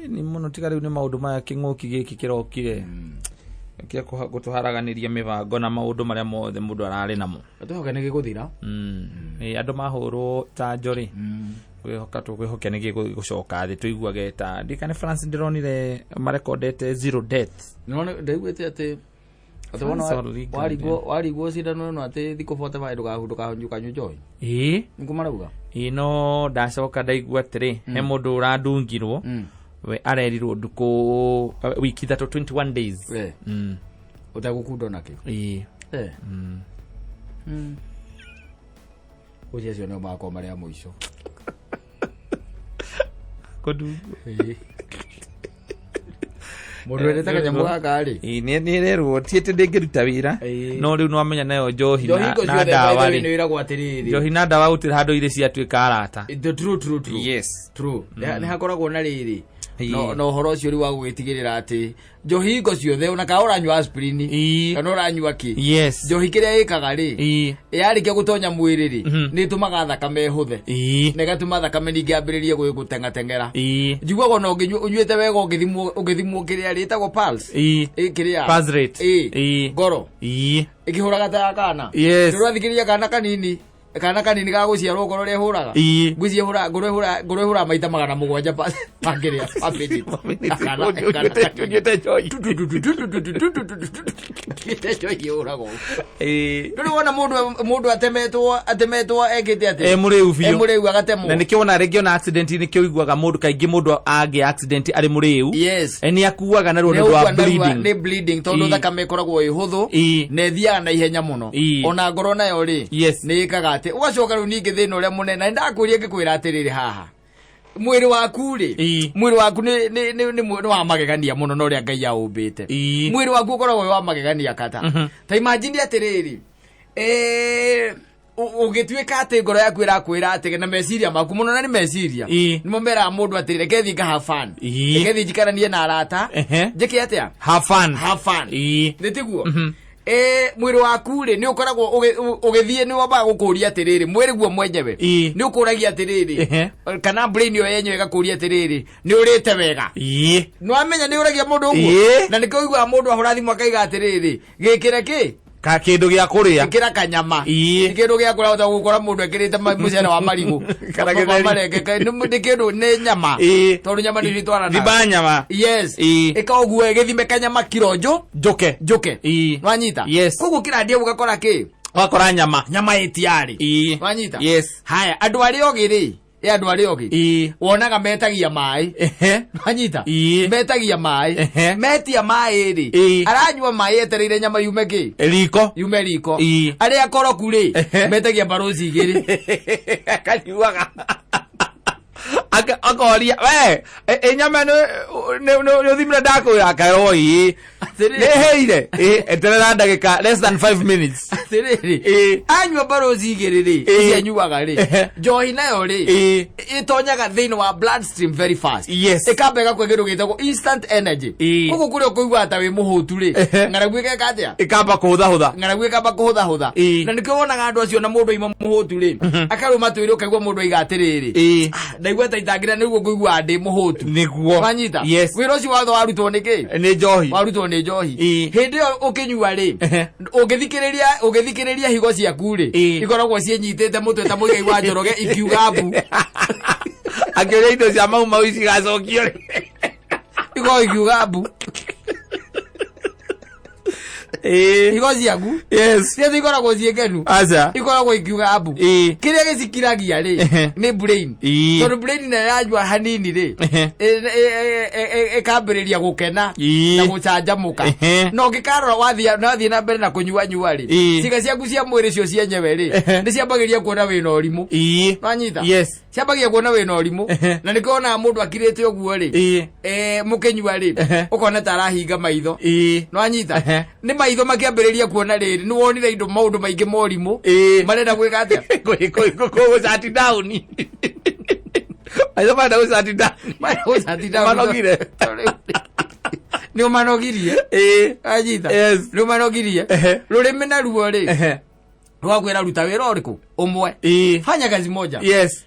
Nĩ mũno tiga rĩu nĩ maũndũ maya kĩng'ũki gĩkĩ kĩrokire kĩa gũtũharaganĩria mĩbango na maũndũ marĩa mothe mũndũ ararĩ namo. Tũhoke nĩ gĩgũthira. Ĩ, andũ mahũrwo chanjo rĩ, kwĩhoka tũkwĩhoke nĩ gĩgũcoka thĩ tũiguage ta ndikane France ndĩronire marekondete zero deaths. Nĩwona ndaiguĩte atĩ wona France or England, warigwo cindano ĩno atĩ thikũ 45 ndũkanyue njohi. Ĩĩ. Nĩguo marauga. Ĩĩ, no ndacoka ndaigua atĩrĩ, he mũndũ ũrandungirwo, we arerirwo ndukũ wiki 3, 21 days. Ũtegũkunda ona kĩ. Ĩĩ. Ũcio acio nĩo magakorwo marĩ a mũico. Kũndungwo. Ĩĩ. Mũndũ wendete kanyamũ gaka rĩ. Ĩĩ, nĩ ĩrerwo ti atĩ ndĩngĩruta wĩra, no rĩu nĩwamenya nayo njohi Njohi hingo na ciothe by the ndawa way rĩ. nĩ wĩragwo atĩrĩrĩ. Njohi na ndawa gũtirĩ handũ irĩ ciatuĩka arata. The true, true, true. Yes. True. Nĩ hakoragwo na rĩrĩ. Ĩĩ. No ũhoro ũcio rĩu wa gũgĩtigĩrĩra atĩ njohi hingo ciothe ona kana ũranyua aspirin kana ũranyua kĩ. Njohi kĩrĩa ĩkaga rĩ, yarĩkia gũtonya mwĩrĩ rĩ, nĩ ĩtũmaga thakame ĩhũthe. Na ĩgatũma thakame ningĩ yambĩrĩrie gũteng'ateng'era. Njiguaga ona ũnyuĩte wega ũngĩthimwo kĩrĩa rĩtagwo pulse. Ĩĩ. Ĩ, kĩrĩa. Pulse rate. Ĩ. Ĩĩ. Ngoro. Ĩĩ. Ĩkĩhũraga ta ya kana. Nĩũrathikĩrĩria kana kanini. Kana kanini ga gũciarwo ngoro ũrĩa ĩhũraga. Ĩĩ. Ngwĩciria ngoro ĩhũraga maita 700 pa kĩrĩa, pa minute. Kana kanini. Ũnyuĩte njohi. Ũnyuĩte njohi ĩhũraga ũguo. Ĩĩ. Ndũrĩ wona mũndũ atemetwo ekĩte atĩa? E mũrĩu biũ. E mũrĩu agatemwo. Na nĩkĩo wona rĩngĩ ona accident nĩkĩo ũiguaga mũndũ kaingĩ mũndũ angĩ accident arĩ mũrĩu. Yes. Nĩ akuaga narua Nĩ nĩ ũndũ wa ũkua narua. bleeding. Nĩ bleeding tondũ thakame ĩkoragwo ĩ hũthũ na ĩthiaga na ihenya mũno. Ona ngoro nayo rĩ, nĩ ĩkaga atĩ ũgacoka rĩu ningĩ thĩna ũrĩa mũnene na nĩndakwĩria ngĩkwĩra atĩrĩrĩ haha mwĩrĩ waku rĩ, mwĩrĩ waku nĩ wa magegania mũno na ũrĩa Ngai aũmbĩte. Mwĩrĩ waku ũkoragwo wĩ wa magegania kata. Ta imagine atĩrĩrĩ, ũgĩtuĩka atĩ ngoro yaku ĩrakwĩra atĩ na meciria maku mũno na nĩ meciria nĩmo meraga mũndũ atĩrĩ reke thiĩ nga have fun, reke thiĩ njikaranie na arata, njĩke atĩa? Have fun. Have fun. Nĩ tiguo? Mwĩrĩ waku rĩ, nĩ ũkoragwo ũgĩthiĩ nĩ wambaga gũkũria atĩrĩrĩ, mwĩrĩ guo mwenyewe nĩ ũkũragia atĩrĩrĩ, kana brain ĩyo yenyewe ĩgakũria atĩrĩrĩ, nĩ ũrĩte wega? Nĩ wamenya nĩ ũragia mũndũ ũguo. Na nĩkĩo ũiguaga mũndũ ahũra thimũ akaiga atĩrĩrĩ, gĩkĩre kĩ? Ka kĩndũ gĩa kũrĩa. Ĩkĩra kanyama. Nĩ kĩndũ gĩa kũrĩa, gũkora mũndũ ekĩrĩte mũcere wa marigũ Kana gĩtheri. Marenge, nĩ kĩndũ nĩ nyama. Tondũ nyama nĩ itwaranaga. Thimba nyama. Yes. Ĩka ũguo gĩthime kanyama kiro njũ Njũke. Njũke. Nwanyita? Yes. Koguo kĩrandia ũgakora kĩ? Ũgakora nyama. Nyama ĩtiarĩ. Nwanyita? Yes. Haya, andũ arĩa ogĩ rĩ, ĩ andũ arĩa ogĩ wonaga metagia maĩ. Nwanyita? Metagia maĩ. Metia maĩ rĩ, aranyua maĩ etereire nyama yume kĩ? Riko. Yume riko. Arĩa akoroku rĩ, metagia mbaroci 2. Akanyuaga. Akoria we ĩ nyama nĩ ũthimire ndakwĩra akarwo ĩ Atĩrĩrĩ. nĩ heire ĩ eterera ndagĩka less than 5 minutes. Atĩrĩrĩ, anyua mbaroci 2 rĩ, ici anyuaga rĩ, njohi nayo rĩ, ĩtonyaga thĩinĩ wa bloodstream very fast. Ĩkamba ĩgakua kĩndũ gĩtagwo instant energy. Koguo kũrĩa ũkũigua ta wĩ mũhũtu rĩ, ng'aragu ĩgeka atĩa? Ĩkamba kũhũthahũtha. Ng'aragu ĩkamba kũhũthahũtha. Na nĩkĩo wonaga andũ acio na mũndũ aima mũhũtu rĩ, akarũma twĩrĩ ũkaigua mũndũ aiga atĩrĩrĩ, "Ah, ndaigua ta itangĩra nĩguo ngũigua ndĩ mũhũtu." Nĩguo. Wanyita? Yes. Wĩra ũcio watho warutwo nĩ kĩ? Nĩ njohi. Warutwo nĩ njohi. Hĩndĩ ĩyo ũkĩnyua rĩ, ũngĩthikĩrĩria higo ciaku rĩ, ikoragwo ciĩnyitĩte mũtwe ta Mũigai wa Njoroge ikiuga mbu. Akĩũria indo cia Mau Mau cigacokio rĩ. Ikoragwo ikiuga mbu. Higo ciaku ciothe ikoragwo ciĩ ngenu. Aca. Ikoragwo ikiuga mbu. Kĩrĩa gĩcikiragia rĩ, nĩ brain. Tondũ brain nayo yanyua hanini rĩ, ĩkambĩrĩria gũkena na gũcanjamũka. Na ũngĩkarora wathiĩ na mbere na kũnyua nyua rĩ, ciĩga ciaku cia mwĩrĩ cio cienyewe rĩ, nĩ ciambagĩrĩria kuona wĩna ũrimũ. Nwanyita? Yes. Ciambagia kuona wĩna ũrimũ. Na nĩkĩo wonaga mũndũ akirĩte ũguo rĩ, mũkĩnyua rĩ, ũkona ta arahinga maitho. Nwanyita? Nĩ maitho makĩambĩrĩria kuona rĩrĩ, nĩ wonire indo maũndũ maingĩ ma ũrimũ. Marenda gwĩka atĩa? Gũcati down. Maitho marenda gũcati down. Marenda gũcati down. Manogire. Nĩ ũmanogirie. Anyita? Yes. Nĩ ũmanogirie. Rũrĩmĩ naruo rĩ, Rwakwĩra ruta wĩra ũrĩkũ ũmwe. Fanya kazi moja.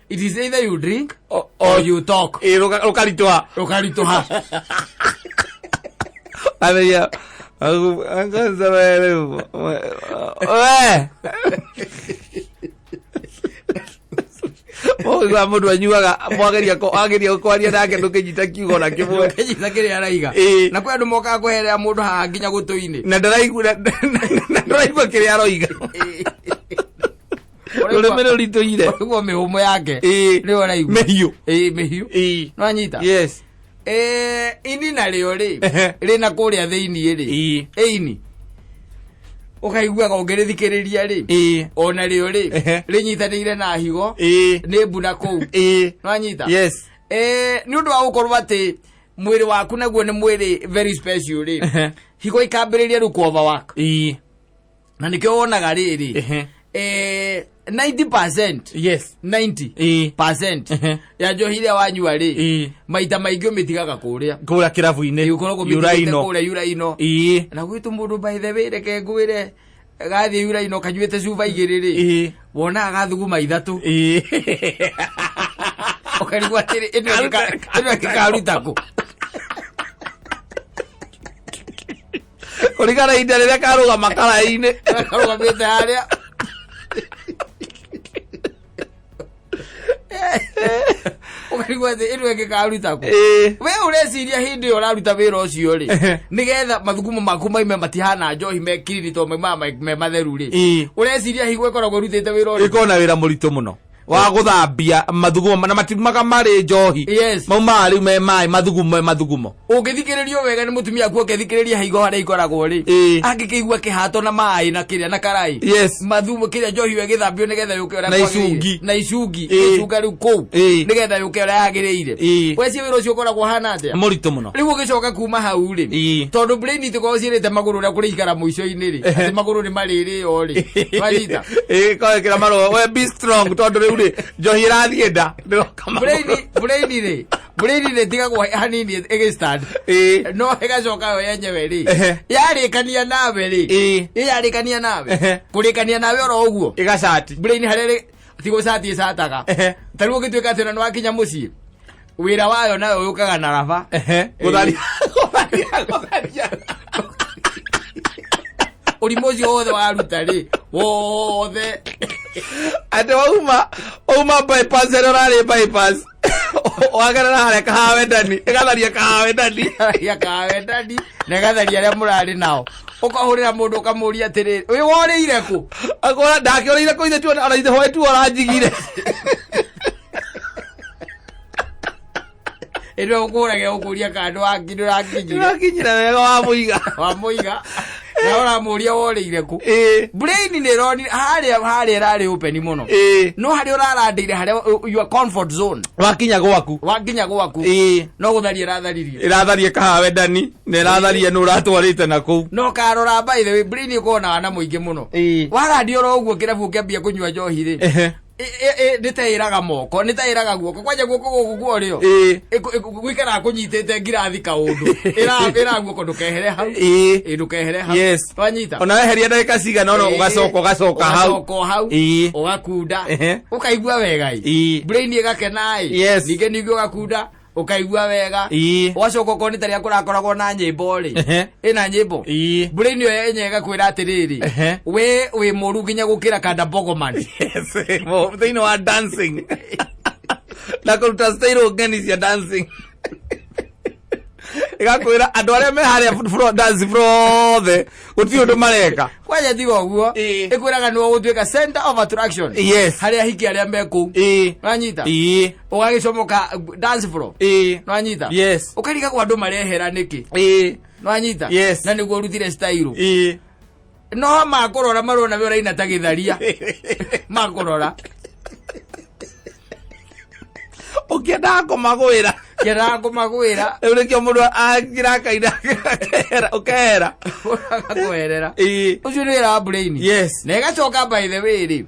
It is either you drink or you talk. Ĩĩ, rũkaritũha. Rũkaritũha. Aberia we Ũigua mũndũ anyuaga mwageria ageria kwaria nake ndũkĩnyita kiugo na kĩmwe. Ndũkĩnyita kĩrĩa araiga. Na kwĩ andũ mokaga kweherera mũndũ haha nginya gũtũ-inĩ. Na ndaraigua na ndaraigua kĩrĩa aroiga. Rũrĩmĩ rũritũire. Ũraigua mĩhũmũ yake. Nĩyo ũraigua. Mĩhiũ. Ĩĩ, mĩhiũ. Nĩwanyita? Yes. Ini narĩo rĩ, rĩna kũrĩa thĩiniĩ rĩ. Ĩini. Ũkaiguaga ũngĩrĩthikĩrĩria rĩ. Ona rĩo rĩ, rĩnyitanĩire na higo. Nĩ mbuna kũu. Nĩwanyita? Yes. Nĩ ũndũ wa gũkorwo atĩ mwĩrĩ waku naguo nĩ mwĩrĩ very special rĩ. Higo ikambĩrĩria rĩu kũ overwork. Na nĩkĩo wonaga rĩrĩ. 90%. Yes. 90% ya njohi ĩrĩa wanyua rĩ, maita maingĩ ũmĩtigaga kũrĩa. Kũrĩa kĩrabu-inĩ. Ũkoragwo ũmĩtigĩte Yuraino. kũrĩa yuraino. Na gwitũ mũndũ by the way reke ngwĩre gathiĩ yuraino kanyuĩte cuba igĩrĩ rĩ, wonaga gathuguma ithatũ. Ũkarigwo atĩrĩ, ĩno ĩngĩkaruta kũ? Kũringana na ihinda rĩrĩa karũgama karaĩ-inĩ. Karũgamĩte harĩa. Ũkarigwo atĩ ĩno ĩngĩkaruta kũ? We ũreciria hĩndĩ ĩyo ũraruta wĩra ũcio rĩ, nĩgetha mathugumo maku maime matihana njohi me clean tondũ maimaga me matheru rĩ. Ũreciria higo ĩkoragwo ĩrutĩte wĩra ũrĩkũ? Ĩkoragwo na wĩra mũritũ mũno wa gũthambia mathugumo na matiumaga marĩ njohi. Yes. Maumaga rĩu me maĩ mathugumo mathugumo. Ũngĩthikĩrĩrio wega nĩ mũtumia waku ũngĩthikĩrĩria higo harĩa ikoragwo rĩ, angĩkĩigua kĩhato na maĩ na kĩrĩa na karai. Yes. Mathumo kĩrĩa njohi ĩyo ĩgĩthambio nĩgetha yũke ũrĩa Na kwagĩrĩire. icungi. Na icungi. Ĩgĩcunga rĩu kũu. Nĩgetha yũke ũrĩa yagĩrĩire. Weciria wĩra ũcio ũkoragwo ũhana atĩa? Mũritũ mũno. Rĩu ũgĩcoka kuma hau rĩ, tondũ brain itikoragwo ciĩrĩte magũrũ ũrĩa kũrĩikara mũico-inĩ rĩ, atĩ magũrũ nĩ marĩrĩo rĩ. Wanyita? Kawekĩra marũa we be strong tondũ rĩu rĩ njohi ĩrathiĩ nda ndĩroka magũrũ. Brain rĩ, brain rĩ tigagwo hanini ĩgĩ stand. No ĩgacoka yo yenyewe rĩ, yarĩkania nawe rĩ, yarĩkania nawe, kũrĩkania nawe oro ũguo. Ĩgacati. Brain harĩa rĩ, ti gũcati ĩcataga. Ta rĩu ũngĩtuĩka atĩ ona nĩwakinya mũciĩ, wĩra wayo nayo yũkaga na raba. Gũtharia, gũtharia, gũtharia. Ũrimũ ũcio wothe waruta rĩ, wothe. Atĩ wauma bypass ĩrĩa ũrarĩ bypass. Wagerera harĩa kahawendani, ĩgatharia kahawendani. Ĩgatharia kahawendani, na ĩgatharia arĩa mũrarĩ nao. Ũkahũrĩra mũndũ ũkamũria atĩrĩrĩ, wĩ worĩire kũ? Akora ndakĩorĩire kũ ithe tuona ona ithe hwaĩ tu ũranjigire. Ĩno ũkũragĩra ũkũria kana ndũrakinyire. Ndũrakinyire wega wa mũiga. Wa mũiga. Na ũramũria worĩire kũ? Brain nĩ ĩronire harĩa ĩrarĩ open mũno. No harĩa ũrarandĩire harĩa your comfort zone. Wakinya gwaku. Wakinya gwaku. No gũtharia ĩratharirie. Ĩratharia kahawendani na ĩratharia nũ ũratwarĩte na kũu. No karora by the way brain ĩkoragwo na wana mũingĩ mũno. Warandia oro ũguo kĩrabu ũkĩambia kũnyua njohi rĩ. Nĩ ta ĩraga moko, nĩ ta ĩraga guoko, kwanja guoko gũkũ kwa ũrĩo. Gũikaraga kũnyitĩte ngirathi kaũndũ. Ĩra guoko ndũkehere hau. Ndũkehere hau. Yes. Twanyita. Ona weheria ndagĩka cigana ũna ũgacoka ũgacoka hau. Ũgacoka hau. Ũgakunda. Ũkaigua wega ĩ. Brain ĩgakena ĩ. Yes. Ningĩ ningĩ ũgakunda. Ũkaigua wega. Ũgacoka ũkorwo nĩ ta rĩrĩa kũrakoragwo na nyĩmbo rĩ. Ĩna nyĩmbo. Brain ĩyo yenyewe ĩgakwĩra atĩrĩrĩ. We wĩ mũru nginya gũkĩra Kanda Bogoman. Yes, thĩinĩ wa dancing. Na kũruta style ng'eni cia dancing. Ĩgakwĩra andũ arĩa me harĩa dance floor othe gũtirĩ ũndũ mareka. Kwanja tiga ũguo, ĩkwĩraga nĩwe ũgũtuĩka center of attraction. Yes. Harĩa ahiki arĩa me kũu. Nĩwanyita? Ũgagĩcomoka dance floor. Nĩwanyita? Yes. Ũkarigagwo andũ marehera nĩkĩ? Nĩwanyita? Yes. Na nĩguo ũrutire style. No makũrora marona we ũraina ta gĩtharia. Makũrora. Ũkĩendaga kũmagwĩra. Kĩendaga kũmagwĩra. Rĩu nĩkĩo mũndũ akira akaina, ũkehera. Ũgakweherera. Ũcio nĩ wĩra wa brain. Yes. Na ĩgacoka by the way rĩ,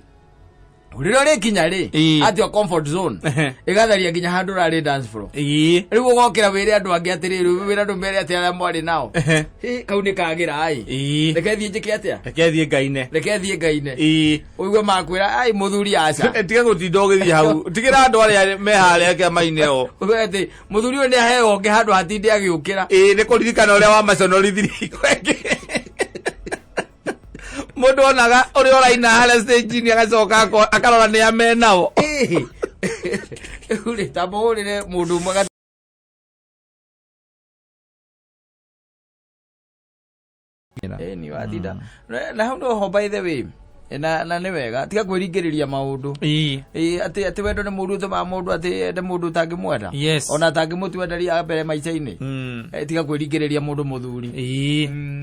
Rĩrĩa ũrĩkinya rĩ, at your comfort zone, ĩgatharia nginya handũ ũrarĩ dance floor. Rĩu ũgokĩra wĩre andũ angĩ atĩrĩrĩ, wĩre andũ mere atĩ arĩa mwarĩ nao, "Hĩ, kau nĩ kagĩra ĩ, reke thiĩ njĩke atĩa, Reke thiĩ ngaine. Reke thiĩ ngaine." Ũigue makwĩra, "Ai, mũthuri, aca." Tiga gũtinda ũgĩthiĩ hau, tigĩra andũ arĩa me harĩa kĩama-inĩ o. Ũigue atĩ mũthuri ũyũ nĩ aheo ũngĩ handũ hatinde agĩũkĩra. Ĩĩ, nĩ kũririkana ũrĩa wamaconorithirie hingo ĩngĩ. Mũndũ onaga ũrĩa ũraina harĩa stage-inĩ, agacoka akarora nĩ a menao. Ĩĩ. Rĩu rĩ, ta mũhũrĩre mũndũ ũmwe Ĩni watinda na hau noho, by the way, na nĩ wega tiga kwĩringĩrĩria maũndũ. Ĩĩ, atĩ wendo nĩ mũru, ũtũmaga mũndũ atĩ ende mũndũ ũtangĩmwenda, ona atangĩmũtua ndari ya mbere maica-inĩ. Tiga kwĩringĩrĩria mũndũ mũthuri.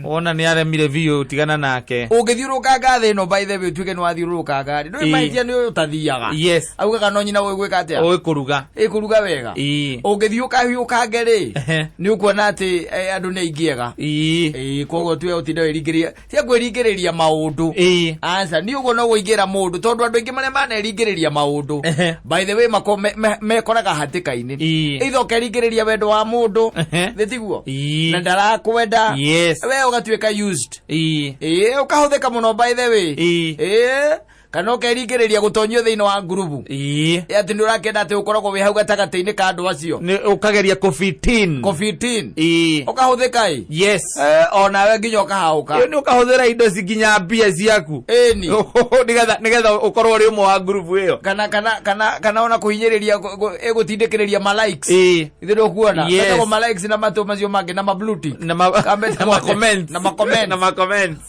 Wona nĩ aremire biũ, tigana nake. Ũngĩthiũrũrũkanga thĩ ĩno, by the way, ũtuĩke nĩ wathiũrũrũkanga rĩ, ndũĩ mahĩtia nĩ ũyũ ũtathiaga. Augaga no nyina ũĩ gwĩka atĩa? Ũĩ kũruga. Ĩ, kũruga wega. Ũngĩthiĩ ũkahiũkange rĩ, nĩ ũkuona atĩ andũ nĩ aingĩ ega. Ĩĩ, koguo tuwe ũtinde wĩringĩrĩria, tiga kwĩringĩrĩria maũndũ. Aca, niĩ ũguo no gũingĩra mũndũ, tondũ andũ aingĩ marĩa maneringĩrĩria maũndũ, by the way, mako mekoraga hatĩka-inĩ. Either ũkeringĩrĩria wendo wa mũndũ, thĩ tiguo, na ndarakwenda, we ũgatuĩka used. Ĩĩ, ũkahũthĩka mũno, by the way. Ĩĩ, kana ũkeringĩrĩria gũtonyio thĩinĩ wa ngurubu. Ĩ, atĩ nĩ ũrakĩenda atĩ ũkoragwo wĩ hau gatagatĩ-inĩ ka andũ acio. Nĩ ũkageria kũfitin. Kũfitin. Ũkahũthĩka ĩ. Onawe nginya ũkahaũka. Ĩyo nĩ ũkahũthĩra indo ci nginya mbia ciaku. Ĩni. Nĩgetha ũkorwo ũrĩ ũmwe wa ngurubu ĩyo. Kana ona kũhinyĩrĩria ĩgũtindĩkĩrĩria ma likes. Ithe ndũkuona? Metagwo ma likes na matũ macio mangĩ na ma blue tick. Na ma Kameta na ma comments. Na ma comments. Na ma comments.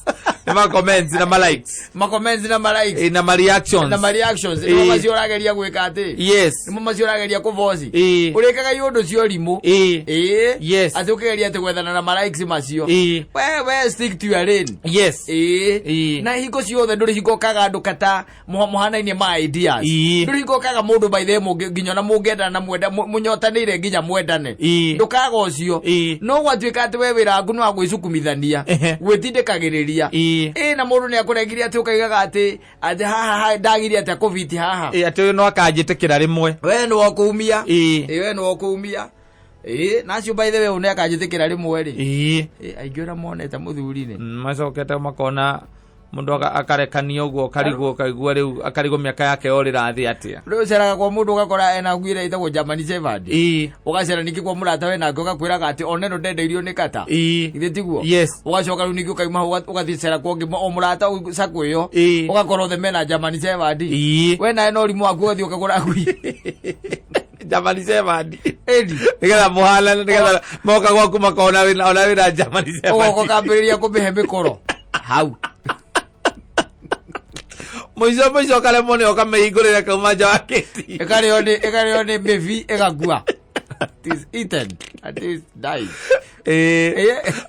Na ma comments na ma likes. Ma comments na ma likes. Na ma reactions. Na ma reactions. Nĩmo macio ũrageria gwĩka atĩ, nĩmo macio ũrageria kũboci. Ũrĩkaga iũndũ cia ũrimũ. Ĩĩ. Atĩ ũkĩgeria atĩ gwethana na ma likes macio. We stick to your lane. Ĩĩ. Na hingo ciothe ndũrĩ hingo ũkaga andũ kata mũhanainie ma ideas. Ndũrĩ hingo ũkaga mũndũ, by the way, mũngĩ nginya ona mũngĩendana na mwenda mũnyotanĩire nginya mwendane. Ndũkaga ũcio. No gwatuĩka atĩ we wĩra waku nĩ wa gwĩcukumithania, gwĩtindĩkagĩrĩria. Ĩ, na mũndũ nĩ akũregire, atĩ ũkaigaga atĩ haha ndagire atĩa kũbiti haha. Ĩĩ, atĩ ũyũ no akanjĩtĩkĩra rĩmwe. We nĩ wokũumia. Ĩ, we nĩ wokũumia. Ĩ, na acio, by the way, ũyũ nĩ akanjĩtĩkĩra rĩmwe rĩ. Ĩ, aingĩ ũrĩa monete mũthuri-inĩ. Macokete makona mũndũ akarekania ũguo, karigwo kaigua rĩu akarigwo mĩaka yake yorĩra thĩ atĩa. Rĩu ũceraga kwa mũndũ ũgakora ena ngui ĩrĩa ĩtagwo German Shepherd. Ũgacera ningĩ kwa mũrata we nake ũgakwĩraga atĩ ona ĩno ndendeirio nĩ kata. Githĩ tiguo? Yes. Ũgacoka rĩu ningĩ ũkauma hau ũgathiĩ cera kwa ũngĩ o mũrata cakũ ĩyo. Ũgakora othe mena German Shepherd. We nawe no ũrimũ waku ũgathiĩ ũkagũra ngui. German Shepherd. Ĩni. Nĩgetha mũhanane, nĩgetha moka gwaku makona wĩna ona wĩna German Shepherd. Ũgoka ũkambĩrĩria kũmĩhe mĩkoro hau. Mũico mũico ũkaremwo nĩ ũkamĩhingũrĩra kauma nja wa gĩti. Ĩkarĩo nĩ mĩbi ĩgakua. It is eaten. It is died.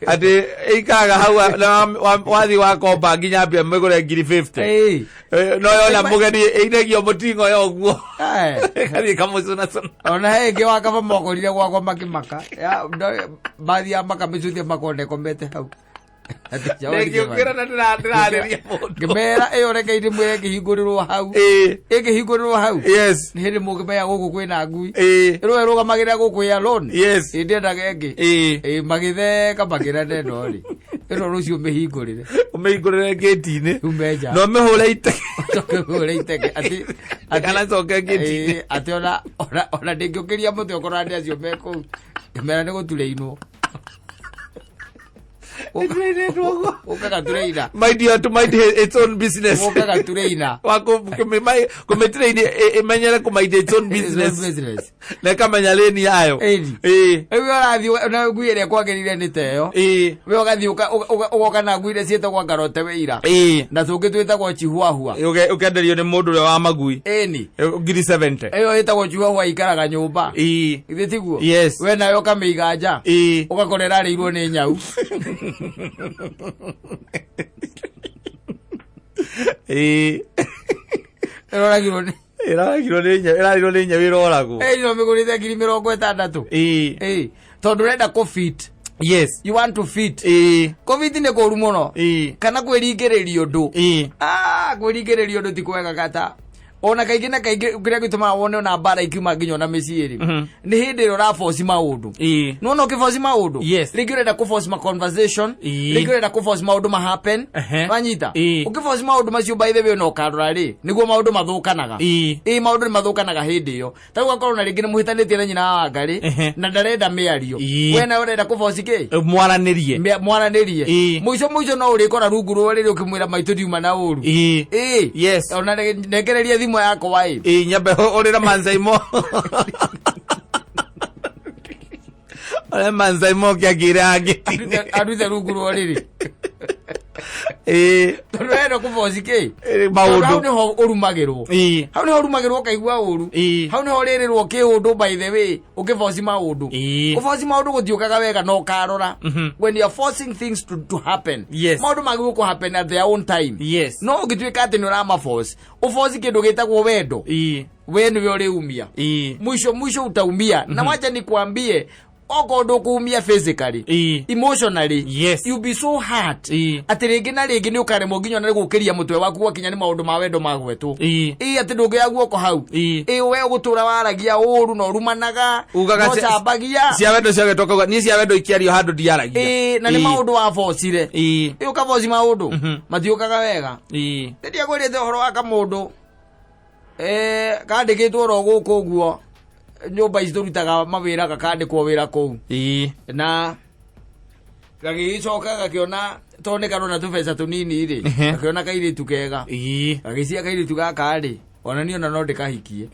Atĩ ĩikaraga hau na wathiĩ wakomba nginya mbia mĩgũre ngiri 50. No yona mũgeni ĩinagio mũtingo yo ũguo. Ĩgathiĩ ĩkamũcũnacũna. Ona he ĩngĩ wakaba mokorire gwakwa makĩmaka. Mathiaga makamĩcuthia makona ĩkomete hau. Ndĩngĩũkĩra na ndĩrarĩria mũndũ. Ngĩmera ĩyo reke ndĩmwĩre ĩngĩhingũrĩrwo hau. Ĩngĩhingũrĩrwo hau. Nĩ hĩndĩ mũngĩmenya gũkũ kwĩna ngui. Ĩrĩa ĩrũgamagĩrĩra gũkũ ĩ alone. Ĩ, ndĩendaga ĩngĩ. Ĩ, magĩtheka makĩra ĩno rĩ. Ĩno rũciũ mĩhingũrĩre. Ũmĩhingũrĩre ngĩti-inĩ. Ume nja. Na ũmĩhũre iteke. Ũcoke ũhũre iteke atĩ Ndĩkanacoke ngĩti-inĩ. Ĩ, atĩ ona ndĩngĩũkĩria mũtĩ okorwo andĩ acio me kũu. Ngĩmera nĩ gũturĩinwo. Ũkaga tureina. Mind you to mind its own business. Ũkaga tureina. Wa kũmĩtiraini ĩmenyere kũmind its own business. Business. Na ĩkamenya lane yayo. Ĩni. Rĩu ũrathiĩ na ngui ĩrĩa kwagĩrĩire nĩ ta ĩyo. We ũgathiĩ ũgoka na ngui iria ciĩtagwo ngarote wĩira. Na tũngĩ twĩtagwo chihuahua. Ũkenderio nĩ mũndũ ũrĩa wa magui. Ĩni. Ngiri 70. Ĩyo ĩtagwo chihuahua ikaraga nyũmba. Githĩ tiguo? Yes. We nayo ũkamĩiga nja. Ũgakora ĩrarĩirwo nĩ nyau. Ĩroragirwo nĩ Ĩroragirwo nĩ nyau, ĩrarĩirwo nĩ nyau ĩroragwo. Ĩĩ, no mĩgũrĩte 60,000. Ĩĩ. Tondũ ũrenda kũ fit. You want to fit. Kũ fit nĩ kũru mũno. Kana kwĩringĩrĩria ũndũ. Ah, kwĩringĩrĩria ũndũ ti kwega kata. Ona kaingĩ na kaingĩ kĩrĩa gĩtũmaga wone ona mbara ikiuma nginya ona mĩciĩ rĩ, nĩ hĩndĩ ĩrĩa ũraboci maũndũ. Nona ũkĩboci maũndũ, rĩngĩ ũrenda kũboci ma conversation, rĩngĩ ũrenda kũboci maũndũ ma happen. Wanyita? Ũkĩboci maũndũ macio, by the way, ona ũkarora rĩ, nĩguo maũndũ mathũkanaga. Ĩ, maũndũ nĩ mathũkanaga hĩndĩ ĩyo. Ta rĩu ũgakorwo na rĩngĩ nĩ mũhĩtanĩtie na nyina wa Wangarĩ, na ndarenda mĩario. We nawe ũrenda kũboci kĩ? Mwaranĩrie. Mwaranĩrie. Mũico mũico no ũrĩkora rungu rwa rĩrĩ ũkĩmwĩra, "Maitũ, ndiuma na ũru." Ĩ. Ona nengereria thimũ yakwa ĩ. Ĩ, nyambe ũrĩra manzaimo, ũrĩa manzaimo kĩangĩire angĩ. Arute rungu rwa rĩrĩ, tondũ wenda kũboci kĩ? Maũndũ. Hau nĩho ũrumagĩrwo. Hau nĩho ũrumagĩrwo, ũkaigua ũru. Hau nĩho ũrĩrĩrwo kĩũndũ, by the way, ũkĩboci maũndũ. Kũboci maũndũ gũtiũkaga wega na ũkarora, when you are forcing things to happen, maũndũ magĩrĩirwo kũ happen at their own time. No ũngĩtuĩka atĩ nĩ ũramaforce, ũforce kĩndũ gĩtagwo wendo, we nĩwe ũrĩumia. Mwisho mwisho utaumia. Na wacha nikwambie, okorwo ndũkũumia physically, emotionally, you be so hurt atĩ rĩngĩ na rĩngĩ nĩ ũkaremwo nginya ona nĩ gũkĩria mũtwe waku gwakinya nĩ maũndũ ma wendo magwetwo. Ĩ, atĩ ndũngĩoya guoko hau. Ĩ, we ũgũtũra waragia ũru na ũrumanaga, Ugaga na ũcambagia. Cia wendo ciagetwo kauga, "Niĩ cia wendo ikiario handũ ndiaragia." Ĩ, na nĩ maũndũ wabocire. Ĩ, ũkaboci maũndũ matiũkaga wega. Ndiakwĩrĩte ũhoro wa kamũndũ kandĩkĩtwo oro gũkũ ũguo nyũmba ici tũrutaga mawĩra, gakandĩkwo wĩra kũu, na gagĩgĩcoka gakĩona, tondũ nĩ karona tũbeca tũnini rĩ, gakĩona kairĩtu kega. Gagĩcia kairĩtu gaka rĩ, ona niĩ ona no ndĩkahikie.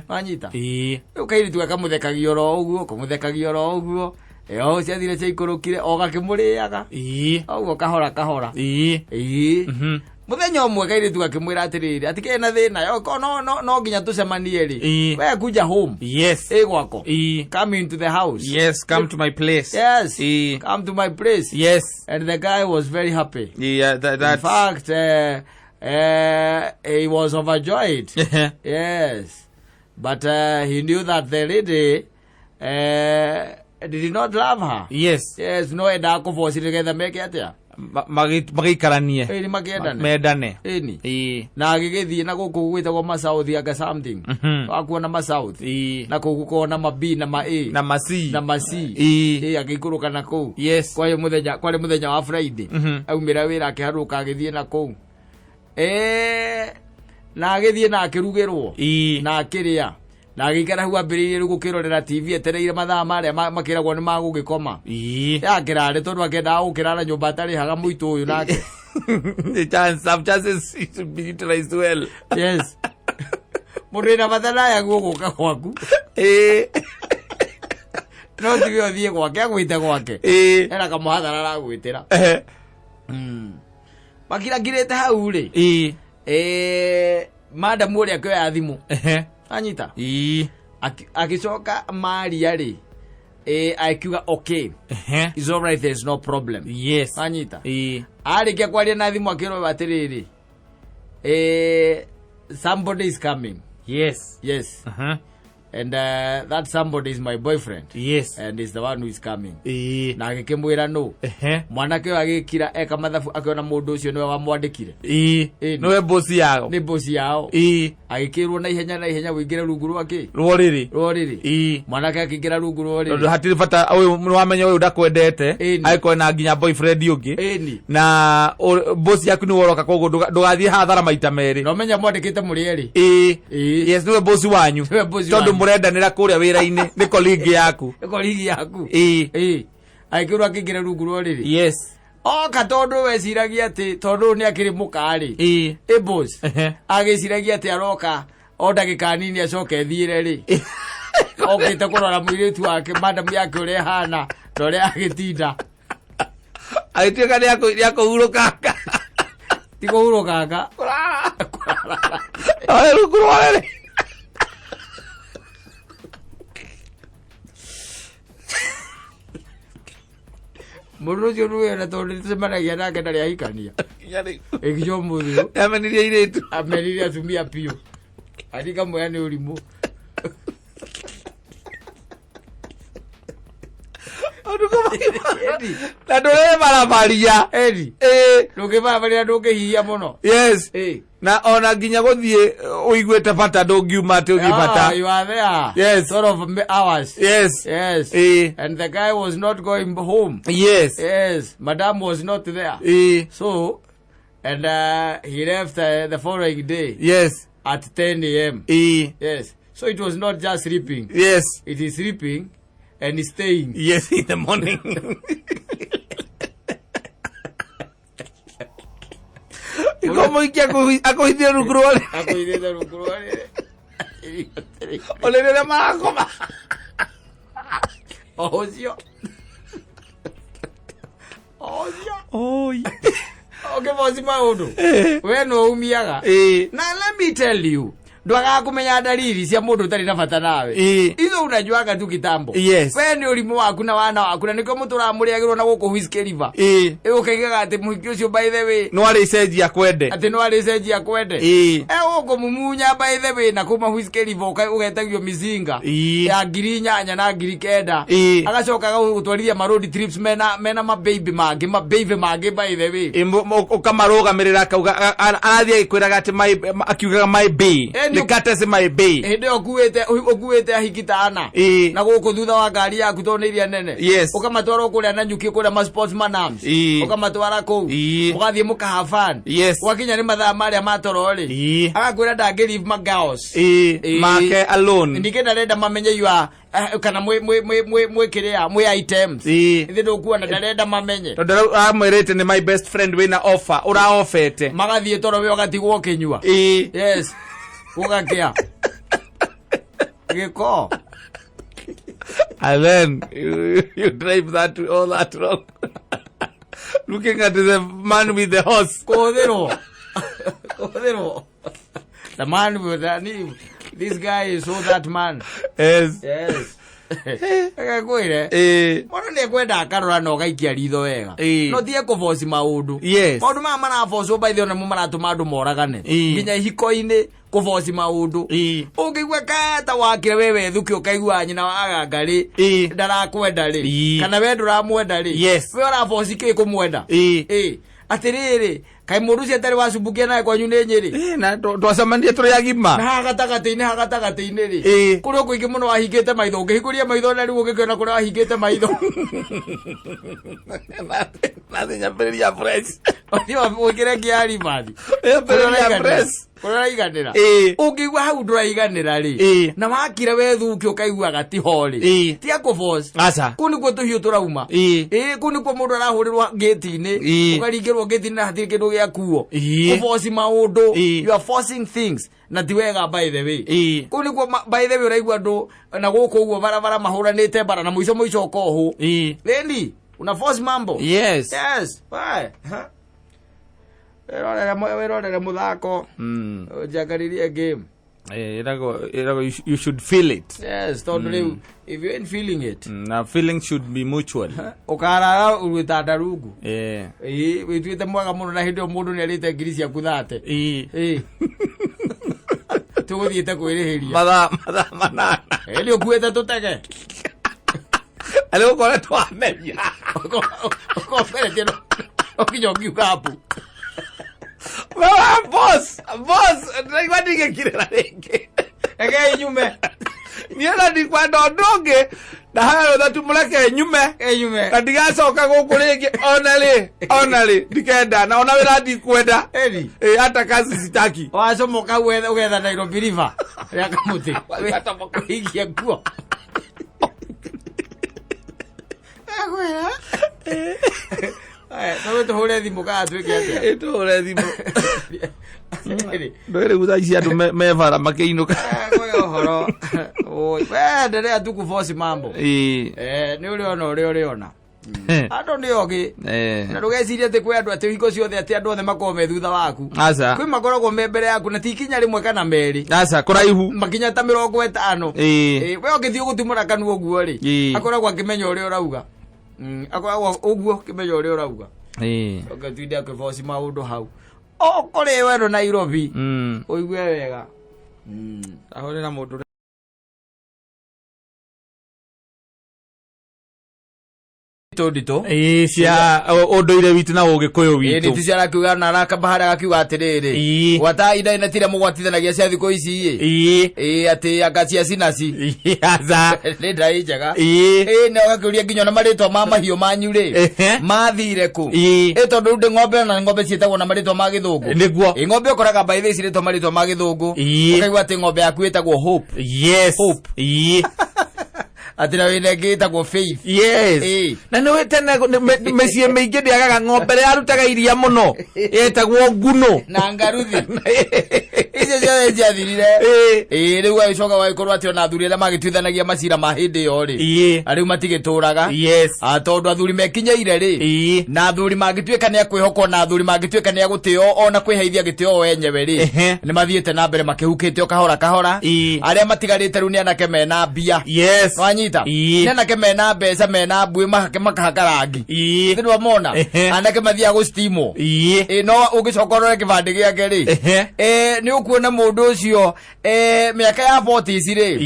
Wanyita? Rĩu kairĩtu gakamũthekagia oro ũguo, kũmũthekagia oro ũguo. Ĩyo ciathire ciaikũrũkire o gakĩmũrĩaga ũguo kahora kahora. Ĩĩ. Mũthenya ũmwe kairĩtu gakĩmwĩra atĩrĩrĩ, atĩ kena thĩna yo, ko no nginya tũcemanie rĩ. We kuja home. Ĩ gwako. Come into the house. Yes, come to my place. Yes. Come to my place. And the guy was very happy. Yeah, In that's fact, he was overjoyed. Yes, but he knew that the lady did not love her. Yes, no endaga kũboci nĩgetha meke atĩa? Magĩikaranie. Ĩni, makĩendane. Mendane. Ĩni. Na agĩgĩthiĩ na gũkũ gwĩtagwo masouth, anga something. Wakuona masouth, na kũu gũkorwo na ma B na ma A, na ma C. Na ma C. Ĩ, agĩikũrũka na kũu. Kwarĩ mũthenya wa Friday. Aumĩra wĩra, akĩharũka, agĩthiĩ na kũu. Na agĩthiĩ na akĩrugĩrwo, na akĩrĩa, na agĩikara hau ambĩrĩirie rĩu gũkĩrorera TV, etereire mathaa marĩa makĩragwo nĩ magũgĩkoma. Yakĩrarĩ tondũ akĩendaga gũkĩrara nyũmba atarĩhaga mũitũ ũyũ nake. The chance, some chances should be utilized well. Yes, mũndũ wĩna bata nayaguo gũka gwaku, no tiwe ũthiĩ gwake, agwĩte gwake. Ena kamũhathara aragwĩtĩra. Makirakirĩte hau rĩ, madamu ũrĩa akĩoya thimũ. Anyita. Agĩcoka maria rĩ, akiuga, "Okay, it's all right, there's no problem." Anyita? Arĩkia kwaria na thimũ, akĩrwo atĩrĩrĩ, "Somebody is coming." Yes. "And that somebody is my boyfriend, and is the one who is coming." Na agĩkĩmwĩra no. Mwanake ũyũ agĩkira eka mathabu, akĩona mũndũ ũcio nĩwe wamwandĩkire. Ĩni. Nĩwe bosi yao. Nĩ bosi yao. Agĩkĩrwo na ihenya na ihenya, "Wĩingĩre rungu rwa kĩ?" Rũrĩrĩ. Rũrĩrĩ. Mwanake akĩingĩra rungu rwa Tondũ rĩrĩ. Hatirĩ bata, ũyũ nĩwamenya ũyũ ndakwendete. Agĩkorwo na nginya boyfriend ũngĩ. Na bosi yaku nĩwe ũroka, koguo ndũgathiĩ hathara maita merĩ. Na ũmenya mwandĩkĩte mũrĩ erĩ. Yes, nĩwe bosi wanyu. Nĩwe bosi Tondũ wanyu. mũrendanĩra kũrĩa wĩra-inĩ, nĩ colleague yaku. Ĩkorigi yaku. Agĩkĩrwo akĩingĩra rungu rwa rĩrĩ. Oka, tondũ weciragia atĩ tondũ ũyũ nĩ akĩrĩ mũka-rĩ, ĩ boss, agĩciragia atĩ aroka o ndagĩka nini acoke thiĩre rĩ, okĩte kũrora mũirĩtu wake, madamu yake, ũrĩa ĩhana na ũrĩa agĩtinda. Agĩtuĩka nĩ akũhurũkanga. Ti kũhurũkanga. Oe rungu rwa rĩrĩ. Mũndũ ũcio nĩwe na tondũ nĩtũcemanagia nake ndarĩ ahikania ĩkinya ũmũthĩ ũyũ. Amenirie airĩtu. Amerire atumia biũ, arikamwĩra nĩ ũrimũ. Ũndũ Ũtukũ mũgima. Na ndũrebarabaria. Eni. Ĩĩ. Ndũngĩbarabaria, ndũngĩhihia mũno. Yes. Ĩ. Na ona nginya gũthiĩ ũiguĩte bata, ndũngiuma atĩ ũthiĩ bata. Ah, you are there. Yes. Sort of hours. Yes. Yes. Ĩĩ. And the guy was not going home. Yes. Yes. Madam was not there. Ĩĩ. So, and he left the following day Yes. at 10 a.m. Ĩĩ. Yes. So it was not just sleeping. Yes. It is sleeping and staying. Yes, in the morning. Iko mũikia akũhithie rungu rwa ũrĩrĩ. Akũithĩte rungu rwa ũrĩrĩ. Ũrĩrĩ ũrĩa marakoma. O ũcio. O ũcio. Oi. Ũkĩboci maũndũ. We no umiaga. Ĩĩ. Na let me tell you, ndwagaga kũmenya dalili cia mũndũ ũtarĩ na bata nawe. Ĩĩ. Izo unajuaga tu kitambo. Yes. We nĩ ũrimũ waku na wana waku, na nĩkĩo mũtũraga mũrĩagĩrwo na gũkũ Whiskey River. Ĩĩ. Ĩ, ũkaigaga atĩ mũhiki ũcio, by the way, No arĩcenjia kwende. atĩ no arĩcenjia kwende. Ĩĩ. E ũkũmumunya, by the way, na kuma Whiskey River ũgetagio mizinga Ĩĩ. ya 8,000 na 9,000. Ĩĩ. Agacoka agagũtwarithia ma road trips mena mababy mangĩ, mababy mangĩ, by the way. Ĩ, ũkamarũgamĩrĩra, akauga arathiĩ agĩkwĩraga atĩ akiugaga my bae. Ĩ, Nĩ courtesy my bae. Hĩndĩ ĩyo ũkuĩte ahiki ta ana Ĩĩ. na gũkũ thutha wa ngari yaku, tondũ nĩ iria nene. Yes. Ũkamatwara kũrĩa na nyuki, kũrĩa ma sportsman arms. Ĩĩ. Ũkamatwara kũu. Ĩĩ. Mũgathiĩ mũkaha fun. Yes. Gwakinya nĩ mathaa marĩa matoro rĩ, Ĩĩ. agakwĩra ndangĩ leave ma girls. Ĩĩ. Ĩĩ. Make alone. Ningĩ ndarenda mamenye you are kana mwĩ kĩrĩa, mwĩ items. Ĩĩ. Ithe ndũkuona ndarenda mamenye. Tondũ amwĩrĩte nĩ my best friend wĩna offer ũraofete. Magathiĩ toro, we ũgatigwo ũkĩnyua. Ĩĩ. Yes, gũgakĩa gĩko. And then you drive that all that wrong, looking at the man with the horse. Kũhũthĩrwo the man with the knee. This guy is so that man. Yes. Yes, kwĩre Ĩĩ. mũndũ nĩ ekwenda akarora na ũgaikia ritho wega. Ĩĩ. No tie kũboci maũndũ. Yes. Maũndũ maya marabocwo by the way nĩmo maratũma andũ moragane. Ĩĩ. Nginya ihiko-inĩ kũboci maũndũ. Ĩĩ. Ũngĩigua kata wakire we wethuki, ũkaigua nyina wa ganga rĩ, Ĩĩ. ndarakwenda rĩ, Ĩĩ. kana we ndũramwenda rĩ, Yes. we ũraboci kĩ kũmwenda? Ĩĩ. Ĩ, atĩrĩrĩ, kaĩ mũndũ ũcio atarĩ wacumbukia nawe kwanyu nĩ Nyĩrĩ? Ĩĩ, na twacemanirie tũrĩ agima. Na haha gatagatĩ-inĩ, haha gatagatĩ-inĩ rĩ, Ĩĩ. kũrĩa kũingĩ mũno wahingĩte maitho, ũngĩhingũria maitho na rĩu ũngĩkĩona kũrĩa wahingĩte maitho. Nathi nyambĩrĩria fresh. Ũthiĩ wĩkĩre nginya ribathi. Nyambĩrĩria fresh. Kũrĩa ũraiganĩra. Ĩĩ. Ũngĩigua hau ndũraiganĩra rĩ, Ĩĩ. na wakira wethuki ũkaigua gatiho rĩ, Ĩĩ. tiga kũboci. Aca. Kũu nĩkuo tũhiũ tũrauma. Ĩĩ. Ĩĩ, kũu nĩkuo mũndũ arahũrĩrwo ngĩti-inĩ. Ĩĩ. Ũkaringĩrwo ngĩti-inĩ na hatirĩ kĩndũ gĩakuo. Ĩĩ. Kũboci maũndũ. Ĩĩ. You are forcing things na ti wega, by the way. Ĩĩ. Kũu nĩkuo by the way ũraigua andũ na gũkũ ũguo barabara mahũranĩte bara na mũico mũico ũkohwo. Ĩĩ. Leni una force mambo. Yes. Yes, why? Ha? Wĩrorere mũthako. Njangarĩrie game. Eh, ĩragwo you should feel it. Yes, tondũ rĩu if you ain't feeling it, Na feeling should be mutual. Ũkarara rwĩtanda rungu. Eh. Ĩĩ, wĩtuĩte mwega mũno, na hĩndĩ ĩyo mũndũ nĩ arĩte ngiri ciaku 30. Ĩĩ. Ĩĩ, tũgũthiĩte kwĩrĩhĩria. Mathaa 8. Ĩĩ, ũkuĩte tũtege. Arĩ gũkoretwo ameria. Ũkomberetie ũkinya ũkiuga mbu. Baba, boss, boss, ndaigua ndingĩkirĩra rĩngĩ. Rekei nyume. Niĩ na ndikwenda ũndũ ũngĩ, ndahoya rũtha tu mũreke nyume. Rekei nyume. Na ndigacoka gũkũ rĩngĩ ona rĩ, ona rĩ, ndikenda na ona wĩra ndikwenda. Ĩni. Ĩ, hata kazi sitaki. Wacomoka ũgetha Nairobi River rĩa kamũtĩ wĩikie nguo. Akwĩra no tũhũre thimũ kana twĩke atĩa? Ĩ, tũhũre thimũ. Ĩrĩ. Ndũĩ rĩu thaa ici andũ me bara makĩinũka. Kwĩ ũhoro. Oi, we endelea tu kuforce mambo. Ĩ. Eh, nĩ ũrĩona ũrĩa ũrĩona. Andũ nĩ ogĩ. Na ndũgecirie atĩ kwĩ andũ atĩ hingo ciothe atĩ andũ othe makoragwo me thutha waku. Aca. Kwĩ makoragwo me mbere yaku, na ti ikinya rĩmwe kana merĩ. Aca, kũraihu. Makinya ta 50. Ĩ. Ĩ, we ũngĩthiĩ gũtumũra kanua ũguo rĩ, akoragwo akĩmenya ũrĩa ũrauga. Akoragwo ũguo akĩmenya ũrĩa ũrauga. Ũngĩtinde akĩboci maũndũ hau. O kũrĩ werũ Nairobi. Ũigue wega. Ahũrĩra mũndũ. Nditũ nditũ. Ĩĩ, cia ũndũire witũ na ũgĩkũyũ Ĩĩ, witũ. nĩ ticio arakiuga na arakamba harĩa agakiuga atĩrĩrĩ, gwata inda ina tira mũgwatithanagia cia thikũ ici ĩ. Ĩĩ, atĩ anga cia cinaci. Aca. Nĩ ndaĩ njega. Ĩĩ, na ũgakĩũria nginya na marĩtwa ma mahiũ manyu rĩ, mathire kũ? Ĩ, tondũ rĩu ndĩ ng'ombe, na ng'ombe ciĩtagwo na marĩtwa ma gĩthũngũ. Ĩ, ng'ombe ũkoraga by the way cirĩtwo marĩtwa ma gĩthũngũ. Ũkaigua atĩ ng'ombe yaku ĩtagwo Hope. Hope. Atĩ na wĩna ĩngĩ ĩtagwo Faith. Na nĩ tene mĩciĩ mĩingĩ ndĩagaga ng'ombe ĩrĩa yarutaga iria mũno yetagwo nguno. Na ngaruthi icio ciothe ciathirire. Ĩĩ, rĩu agĩcoka gũgagĩkorwo atĩ ona athuri arĩa magĩtuithanagia macira ma hĩndĩ ĩyo rĩ, rĩu matigĩtũraga. Ah, tondũ athuri mekinyeire rĩ, na athuri mangĩtuĩka nĩ akwĩhokwo, na athuri mangĩtuĩka nĩ agũtĩo ona kwĩheithia gĩtĩo o enyewe rĩ, nĩ mathiĩte na mbere makĩhukĩte o kahora kahora. Arĩa matigarĩte rĩu nĩ anake mena mbia. Nwanyita? Nĩ anake mena mbeca, mena mbuĩ, makahaka rangi. Thĩ wamona? Anake mathiaga gũcitimwo. Ĩ, no ũngĩcoka ũrore kĩbandĩ gĩake rĩ, nĩ ũkuona mũndũ ũcio, mĩaka ya 40s rĩ,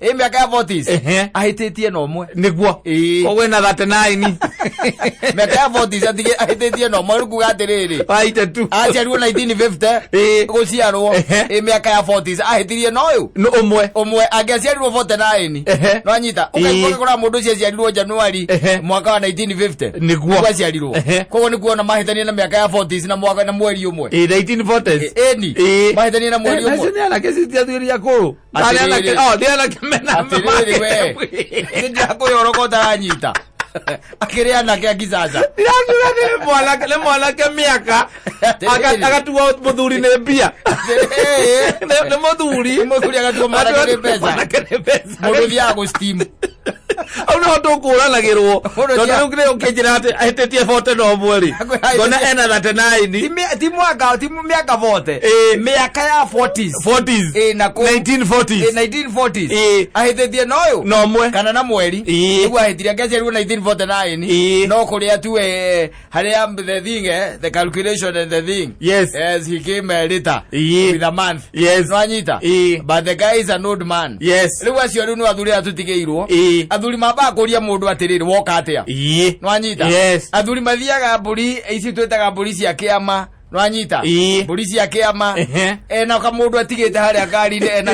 ĩ, mĩaka ya 40s, ahĩtĩtie na ũmwe. Koguo ena 39. Mĩaka ya 40s ahĩtĩtie na ũmwe, rĩu kuga atĩrĩrĩ, waite tu aciarirwo 1950, gũciarwo, ĩ, mĩaka ya 40s ahĩtirie na ũyũ nĩ ũmwe. Ũmwe. Angĩaciarirwo 49, nwanyita? Ũkaigua mũndũ ũcio aciarirwo Januari mwaka wa 1950. Nĩguo aciarirwo. Koguo nĩ kuona mahĩtania na mĩaka ya 40s na mwaka na mweri ũmwe. 1940s. Ĩni, mahĩtania na mweri Nacio ũmwe. nĩ anake citia athuri akũrũ. Atĩrĩrĩ. Anake, oh, nĩ anake mena Atĩrĩrĩ we, nĩndĩrakũyoroka ũtaranyita akĩrĩ anake a kizaza. Ndĩrakiuga nĩ mwanake mĩaka agatuo mũthuri nĩ mbia. Nĩ mũthuri. Nĩ mũthuri agatuo mwanake nĩ mbeca. Mwanake nĩ mbeca. Mũndũ ũthiaga gũ steam. Hau niho tũkũranagĩrwo, Mũndũ tondũ ũthiaga- rĩu kĩrĩa ũkĩnjĩra atĩ ahĩtĩtie 40 na ũmwe rĩ, ngona ena 39. Ti mwaka, ti mĩaka 40. Mĩaka ya 40s. 40s. Ĩ, na 1940s. Ĩ, 1940s. Ahĩtĩtie na ũyũ na ũmwe. Kana na mweri. Nĩguo ahĩtirie. Angĩaciarirwo 1949, no kũrĩa tu, harĩa the thing, the calculation and the thing, yes, he came later with a month. Nwanyita? But the guy is an old man. Rĩu acio rĩu nĩ athuri aya tũtigĩirwo. Athuri mambaga kũria mũndũ atĩrĩrĩ, woka atĩa? Nwanyita? Yes. Athuri mathiaga mbũri ici twĩtaga mbũri cia kĩama, nwanyita? Mbũri cia kĩama. Ena kamũndũ atigĩte harĩa ngari-inĩ, ena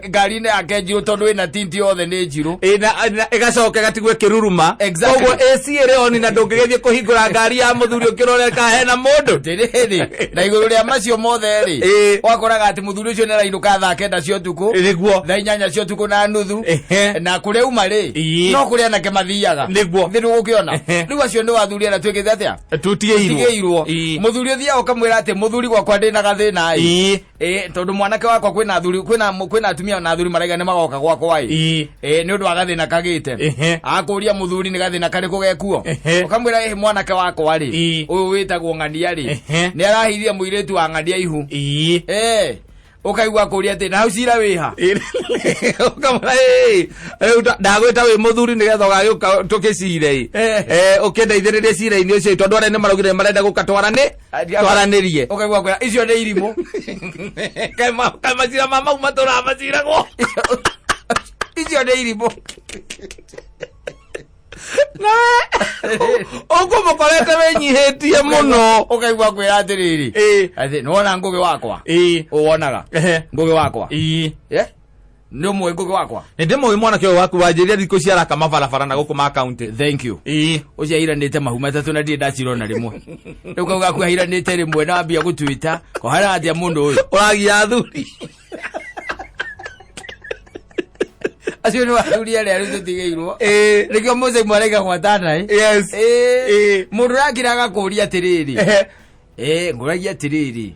ngari-inĩ yake njirũ, tondũ ĩna tinti yothe nĩ njirũ. Ĩ, na ĩgacoka ĩgatigwo ĩkĩruruma. Koguo AC ĩrĩ on, na ndũngĩgĩthiĩ kũhingũra ngari ya mũthuri ũkĩrore kana hena mũndũ. Atĩrĩrĩ, na igũrũ rĩa macio mothe rĩ, wakoraga atĩ mũthuri ũcio nĩ arainũka thaa 9 cia ũtukũ, thaa 8 cia ũtukũ na nuthu. Na kũrĩa uma rĩ, no kũrĩa anake mathiaga. Thĩ ndũgũkĩona? Rĩu acio nĩ athuri arĩa twĩkĩte atĩa? Tũtigĩirwo. Tigĩirwo. Mũthuri ũthiaga ũkamwĩra atĩ mũthuri gwakwa ndĩna gathĩna ĩ. Ĩ, tondũ mwanake wakwa, kwĩna athuri, kwĩna atumia na athuri maraiga nĩ magoka gwakwa ĩ. Ĩ, nĩ ũndũ wa gathĩna kagĩte. Akũria mũthuri nĩ gathĩna karĩkũ gekuo. Ũkamwĩra, ĩ, mwanake wakwa rĩ, ũyũ wĩtagwo ng'ania rĩ, nĩ arahithia mũirĩtu wa ng'ania ihu. Ĩ, ũkaigua kũria atĩ na hau cira wĩha? Ũkamwĩra, "Ĩ, rĩu ndagwĩta wĩ mũthuri nĩgetha ũgagĩũka tũkĩcire ĩ. Ũkĩndeithĩrĩrie cira-inĩ ũcio, tondũ arĩa nĩ maraugire marenda gũka twaranĩrie." Ũkaigua kwĩra icio nĩ irimũ. Kaĩ macira ma mau matũraga maciragwo? Icio nĩ irimũ. Nawe ũkũmũkorete wĩnyihĩtie mũno. Ũkaigua kwĩra atĩrĩrĩ, atĩ nĩwona ngũgĩ wakwa, ũwonaga ngũgĩ wakwa? Nĩ ũmũĩ ngũgĩ wakwa? Nĩ ndĩmũĩ mwanake ũyũ waku wanjĩrire thikũ ici araka mabarabara na gũkũ ma kaunti. Thank you. Ũcio airanĩte mahu matatũ na ndirĩ ndacirona rĩmwe. Rĩu kau gaku airanĩte rĩmwe na wambia gũtuĩta kohana atĩa mũndũ ũyũ. Ũragia athuri. Acio nĩ athuri arĩa rĩu tũtigĩirwo. Nĩkĩo mũcai mwaraiga gwatana ĩ. Mũndũ ũrakira agakũria atĩrĩrĩ, ngũragia atĩrĩrĩ,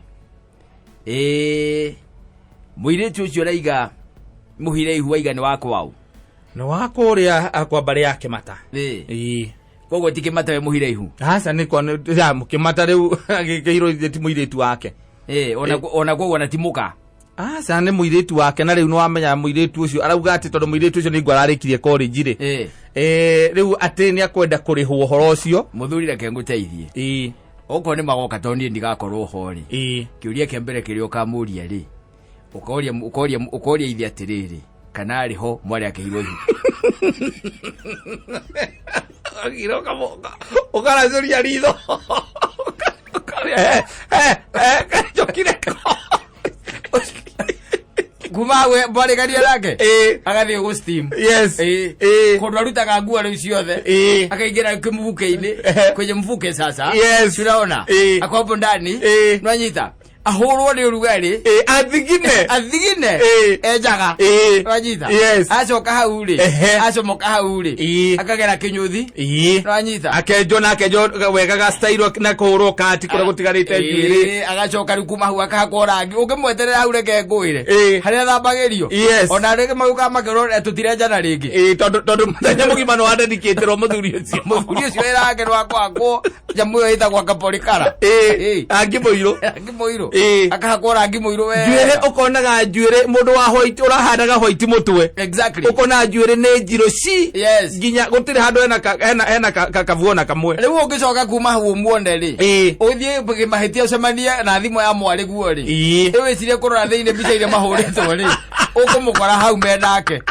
mũirĩtu ũcio ũraiga mũhire ihu aiga nĩ wa kwao? Nĩ wa kũrĩa kwa mbarĩ ya Kĩmata. Koguo ti Kĩmata we mũhire ihu? Aca, nĩ kwa ya Kĩmata rĩu agĩkĩirwo ithe ti mũirĩtu wake. Ona koguo ona ti mũka? Aca, nĩ mũirĩtu wake, na rĩu nĩ wamenya mũirĩtu ũcio arauga atĩ tondũ mũirĩtu ũcio nĩ ngwa ararĩkirie college rĩ, rĩu atĩ nĩ akwenda kũrĩhwo ũhoro ũcio. Mũthuri, reke ngũteithie. Okorwo nĩ magoka, tondũ niĩ ndigakorwo ho rĩ, kĩũria kĩa mbere kĩrĩa ũkamũria rĩ, ũkoria ithe atĩrĩrĩ, kana arĩ ho mwarĩ akĩhirwo ihu. Ũgagira ũkaracũria ritho. Ũkarĩa, eh, eh, eh, njokire kũ? Kuma hau mwarĩkaria nake agathiĩ gũ steam. Kũndũ arutaga nguo rĩu ciothe, akaingĩra kĩmbuke-inĩ, kwenye mvuke sasa. Tunaona ako hapo ndani. Nwanyita ahũrwo nĩ ũrugarĩ. Athigine. Athigine. Enjaga. Nwanyita. Acoka hau rĩ, acomoka hau rĩ, akagera kĩnyũthi. Nwanyita. Akenjwo na akenjwo wega ga style na kũhũrwo kati kũrĩa gũtigarĩte njuĩrĩ. Agacoka rĩu kuma hau akahakwo rangi. Ũngĩmweterera hau, reke ngwĩre, harĩa athambagĩrio, ona rĩngĩ magĩũkaga makĩrwo tũtirenjana rĩngĩ. Tondũ mũthenya mũgima nĩ wadedicatĩrwo mũthuri ũcio. Mũthuri ũcio wĩra wake nĩ wa kũhakwo nyamũ ĩyo ĩtagwo kaporikara. Rangi mũirũ. Rangi mũirũ. Akahakwo rangi mũirũ njuĩrĩ wega. Ũkonaga njuĩrĩ mũndũ wa white ũrahandaga white mũtwe. Ũkonaga njuĩrĩ nĩ njirũ ci nginya gũtirĩ handũ hena kavuo na kamwe. Rĩu ũngĩcoka kuma hau ũmuone rĩ, ũthiĩ mahĩtia ũcemanie na thimũ ya mwarĩ guo rĩ, rĩu wĩcirie kũrora thĩinĩ mbica iria mahũrĩtwo rĩ, ũkũmũkora hau menake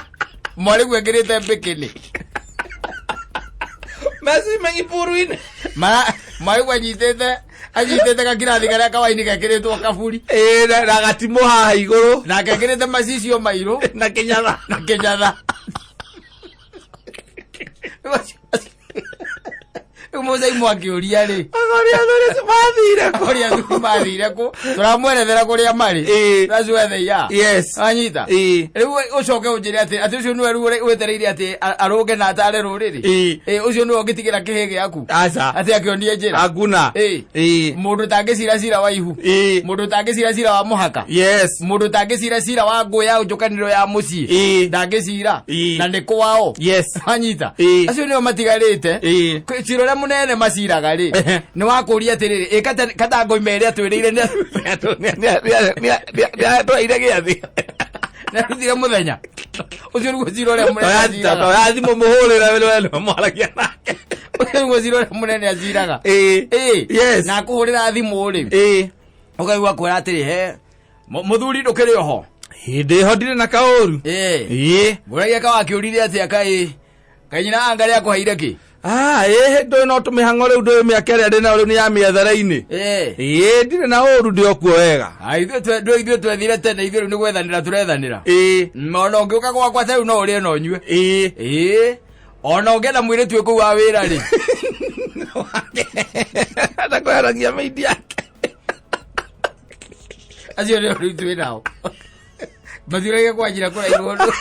mwarĩ guo ekĩrĩte mbikini. Meci ipuru-inĩ. Mwarĩ guo anyitĩte gakirathi karĩa kawaini gekĩrĩtwo kaburi. Na gatimũ haha igũrũ. Nake ekĩrĩte macicio mairũ. Na kĩnyatha. Na kĩnyatha. Rĩu mũcaimu akĩũria rĩ, Agori athuri acio mathire kũ? Kũrĩa athuri mathire kũ? Tũramwerethera kũrĩa marĩ. That's where they are. Wanyita? Rĩu ũcoke ũnjĩre atĩ ũcio nĩwe rĩu wetereire atĩ arũnge na atare rũrĩrĩ. Ũcio nĩwe ũngĩtigĩra kĩhĩ gĩaku Aca. atĩ akĩonie njĩra. Hakuna. Mũndũ ũtangĩcira cira wa ihu, mũndũ ũtangĩcira cira wa mũhaka, mũndũ ũtangĩcira cira wa ngũ ya njũkanĩro ya mũciĩ, ndangĩcira na nĩ kwao. Wanyita? Acio nĩo matigarĩte. Cira ũrĩa mũnene maciraga rĩ, nĩ wa kũũria atĩrĩrĩ, ĩ katangoima ĩrĩa twĩrĩire nĩ Nĩatwaire gĩathĩ. Nĩarutire mũthenya ũcio nĩguo cira ũrĩa mũnene aciraga. Toya thimũ mũhũrĩre we nĩwe mwaragia nake. Ũcio nĩguo cira ũrĩa mũnene aciraga. Na akũhũrĩra thimũ rĩ, ũkaigua kwĩra atĩrĩ, he mũthuri, ndũkĩrĩ oho? Hĩndĩ ĩho ndirĩ na kaũru. Ngũragia kawakĩũrire atĩa, kaĩ kanyina anga rĩa kũheire kĩ? Ah, ndũĩ no tũmĩhang'o rĩu, ndũĩ mĩaka ĩrĩa ndĩ nayo rĩu nĩ ya mĩethere-inĩ. Ndirĩ na ũru, ndĩ o kuo wega. Ah, ithuĩ ndũĩ ithuĩ twethire tene, ithuĩ rĩu nĩ gwethanĩra tũrethanĩra. Ona ũngĩũka gwakwa ta rĩu no ũrĩe na ũnyue. Ona ũngĩenda mũirĩtu wĩ kũu wa wĩra rĩ, Ndakweheragia maidi yake. Acio nĩo rĩu twĩ nao mathiũrage kwanjira kũraihu ũndũ.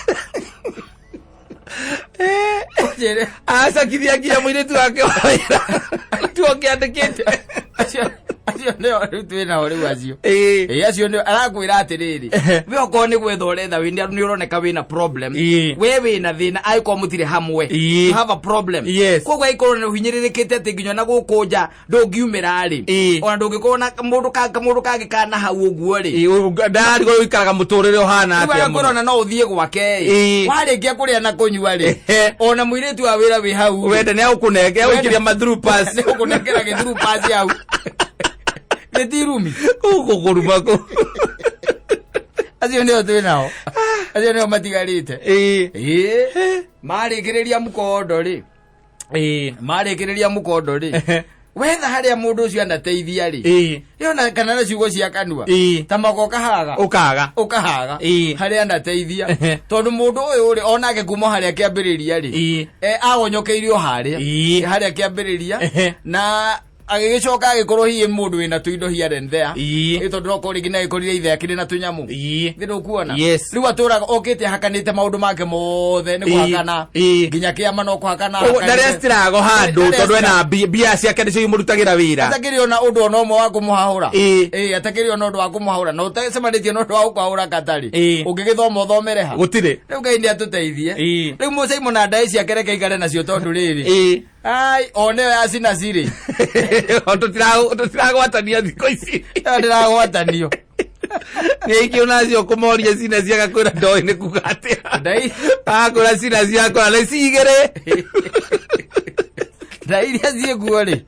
Ũnjĩre, Acakithia nginya mũirĩtu wake wa wĩra tuo kĩandĩkĩte. Acio nĩo rĩu twĩ nao rĩu acio. Acio nĩo arakwĩra atĩrĩrĩ, we okorwo nĩ gwetha ũretha wĩ nĩ ũroneka wĩna problem, we wĩna thĩna angĩkorwo mũtirĩ hamwe. You have a problem. Koguo angĩkorwo nĩ ũhinyĩrĩrĩkĩte atĩ nginya na gũkũ nja ndũngiumĩra rĩ, ona ndũngĩkorwo na mũndũ kamũndũ kangĩ kana hau ũguo rĩ, Ndarigwo ũikaraga mũtũrĩre ũhana rĩu atĩa agakwĩra mũno. Ona no ũthiĩ gwake ĩ, warĩkia kũrĩa na kũnyua rĩ, ona mũirĩtu wa wĩra wĩ hau rĩ, Wende nĩ agũkũnenge agũikĩria mathrupas. Nĩ ũkũnengera gĩthurupasi hau nĩ tirumi. Gũkũruma kũ. Acio nĩo twĩ nao, acio nĩo matigarĩte. Marĩkĩrĩria mũkondo rĩ, marĩkĩrĩria mũkondo rĩ, wetha harĩa mũndũ ũcio anateithia rĩ, yona kana na ciugo cia kanua, ta mako ũkahaga. Ũkaga. Ũkahaga harĩa anateithia, tondũ mũndũ ũyũ rĩ, onake kuma harĩa kĩambĩrĩria rĩ, agonyokeire o harĩa harĩa kĩambĩrĩria, na agĩgĩcoka agĩkorwo hihi mũndũ wĩna tũindo here and there. Tondũ no korwo rĩngĩ nĩ agĩkorire ithe akĩrĩ na tũnyamũ. Thĩ ndũkuona? Rĩu atũraga okĩte hakanĩte maũndũ make mothe nĩ kũhakana. Nginya kĩama no kũhakana Ũguo hakanĩte. ndarestirago handũ Ndarestira- tondũ ena mbia ciake nĩcio imũrutagĩra wĩra. Atakĩrĩ ona ũndũ ona ũmwe wa kũmũhahũra. Atakĩrĩ ona ũndũ wa kũmũhahũra na ũtacemanĩtie na ũndũ wa gũkũhahũra katarĩ. Ũngĩgĩthoma ũthomere ha? Gũtirĩ. Rĩu Ngai nĩ atũteithie. Rĩu mũcaimo na ndaĩ ciake reke ikare nacio, tondũ rĩrĩ, ai one ĩyo ya cinaci rĩ, Tũtiragwatania thikũ ici. Ĩyo ndĩragwatanio. Nĩ aingĩ onacio kũmoria cina ciagakwĩra ndoĩ nĩ kuga atĩa. Ndai Akwĩra cina ciakora nĩ cigĩrĩ. Ndai iria ciĩkuo rĩ,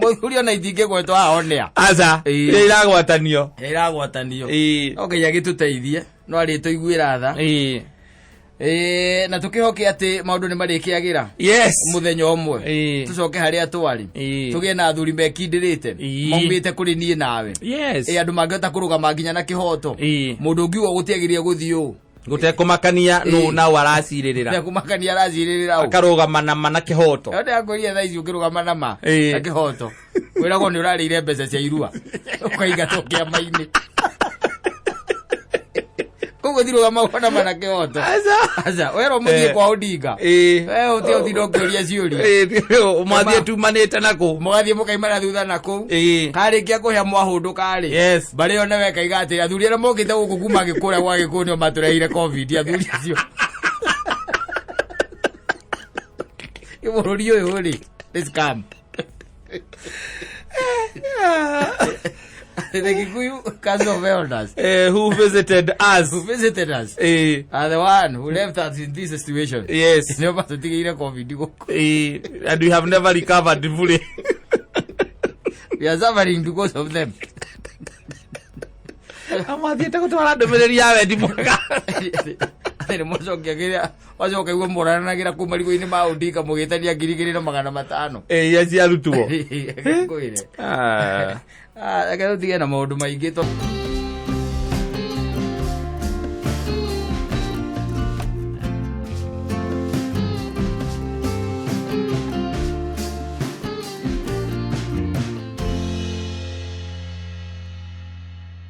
mũthuri ona itingĩgwetwo haha onea. Aca. Iria iragwatanio. Ĩragwatanio. No Ngai agĩtũteithie, no arĩtũiguĩra tha. Ĩĩ, na tũkĩhoke atĩ maũndũ nĩ marĩkĩagĩra Yes. mũthenya ũmwe. Ĩĩ. Tũcoke harĩa twarĩ. Ĩĩ. Tũgĩe na athuri mekindĩrĩte. Ĩĩ. Maumĩte kũrĩ niĩ nawe. Yes. Ĩĩ, andũ mangĩhota kũrũgama nginya na kĩhoto. Ĩĩ. Mũndũ ũngiuga gũtiagĩrĩire gũthiĩ ũũ. Gũtekũmakania nũ Ĩĩ. nau aracirĩrĩra. Tekũmakania aracirĩrĩra ũ. Akarũgama na ma na kĩhoto. Ĩyo ndĩrakwĩrire thaa ici ũkĩrũgama na ma Ĩĩ. na kĩhoto. Wĩragwo nĩ ũrarĩire mbeca cia irua. Ũkaingatwo kĩama-inĩ. Koguo thirũgama na ma na kĩhoto. Aca. Aca, werwo mũthiĩ Eh. kwa Odinga. Ĩĩ. We ũtige ũtinda ũkĩũria ciũria. Ĩĩ, mwathiĩ tumanĩte na kũ. Mũgathiĩ mũkaimana thutha na kũu. Ĩĩ. Karĩkia kũhĩa mwahũndũka rĩ. Yes. Mbarĩ ĩyo nawe ĩkaiga atĩ athuri arĩa mokĩte gũkũ kuma gĩkũrĩa gwa gĩkũyũ nĩo matũreheire covid athuri acio. Bũrũri ũyũ rĩ, nĩ scam. The Kikuyu Council of Elders Who visited us. Who visited us are the one who left us in this situation. Yes. Nĩo matũtigĩire covid gũkũ. And we have never recovered fully. We are suffering because of them. Amwathiĩte gũtwara ndũmĩrĩri ya wendi mwega. Nĩ mũcokia wacoka igua mũranagĩra kũu marigũ-inĩ ma Odinga mũgĩtania 2500. Iria cia arutwo. Ngwĩre. Ah. Ah, reke tũtige na maũndũ maingĩ to